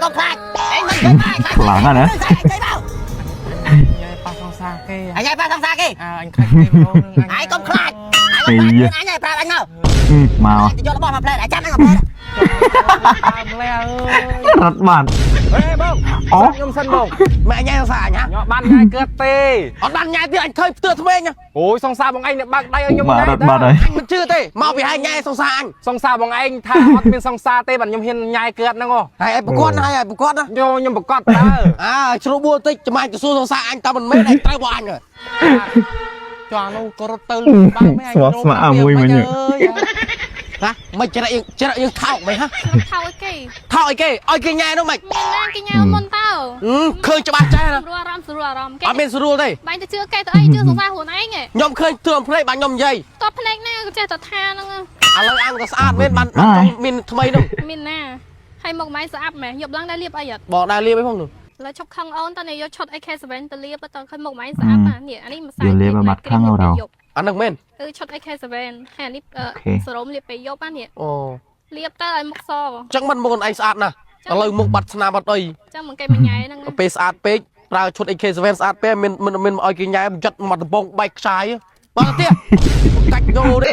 កុំខ្លាចឯងមិននិយាយមក ខ្លាំងណាស់ណា និយាយមក ញ៉ៃប៉ះសង្សារគេ អញឲ្យប៉ះសង្សារគេ អើអញខ្លាចគេម្ដង ឯងកុំខ្លាចឯងកុំខ្លាចអញឲ្យប្រាប់អញមក មក ទៅយករបស់មកផ្លែអញចាំអញមកផ្លែ តាមលែអើយ រត់បាត់ ហេបង អូ ខ្ញុំសិនបង ម៉ែញ៉ែសង្សារអញហ៎ ញ៉ាបានញ៉ៃកើតទេ អត់បានញ៉ែទៀតអញឃើញផ្ទះថ្មេង អូយសង្សារបងឯងអ្នកបើកដៃឲ្យខ្ញុំ បាទរត់បាត់ហើយ អញមិនជឿទេមកពីហើយញ៉ែសង្សារអញ សង្សារបងឯងថាអត់មានសង្សារទេបាទខ្ញុំហ៊ានញ៉ៃកើតហ្នឹងហ៎ ហើយឯងប្រកួតណាហើយឯងប្រកួតណា ខ្ញុំខ្ញុំប្រកាសតើ អើជ្រុះបួលតិចចាំអញទៅសួរសង្សារអញតើមិនមែនឯងត្រូវរបស់អញហ៎ ចោះនោះក៏រត់ទៅបាក់មែន ស្មោះស្ម័គ្រអាមួយមិញ ណាមិនច្រែកយើងច្រែកយើងថោកមិនហ៎ ថោកអីគេ ថោកអីគេឲ្យគេញ៉ែនោះមិន មានណាគេញ៉ាំមុនតើ ឃើញច្បាស់ចេះណា ស្រួលអារម្មណ៍ស្រួលអារម្មណ៍គេ អត់មានស្រួលទេ បាញ់ទៅជឿគេទៅអីជឿសង្សារខ្លួនឯងហ៎ ខ្ញុំឃើញទឿភ្នែកបាទខ្ញុំនិយាយ តបភ្នែកណាក៏ចេះតែថាហ្នឹង ឥឡូវអង្គក៏ស្អាតមែនបានមានថ្មីនោះ មានណាហើយមកម៉ែស្អាប់ម៉ែយប់ឡើងដែរលាបអីអត់ បងដែរលាបអីផងនោះ ឥឡូវឈប់ខឹងអូនតើនេះយកឈុត AK7 ទៅលាបតើឃើញមុខម៉ែស្អាប់នេះអានេះម្សៅ យកលាបឲ្យបាត់ខឹងเอาเรา អាហ្នឹងមែន គឺឈុត AK7 ហើយអានេះសរោមលាបពេលយប់នេះ អូ លាបទៅឲ្យមុខស ចឹងមិនមុខឯងស្អាតណាស់ឥឡូវមុខបាត់ស្នាមបាត់អី ចឹងមកគេមកញ៉ែហ្នឹង ពេលស្អាតពេកប្រើឈុត AK7 ស្អាតពេកមានមានមានឲ្យគេញ៉ែចិត្តមកដំបងបែកខ្ចាយបាទទៀតកាច់យោទេ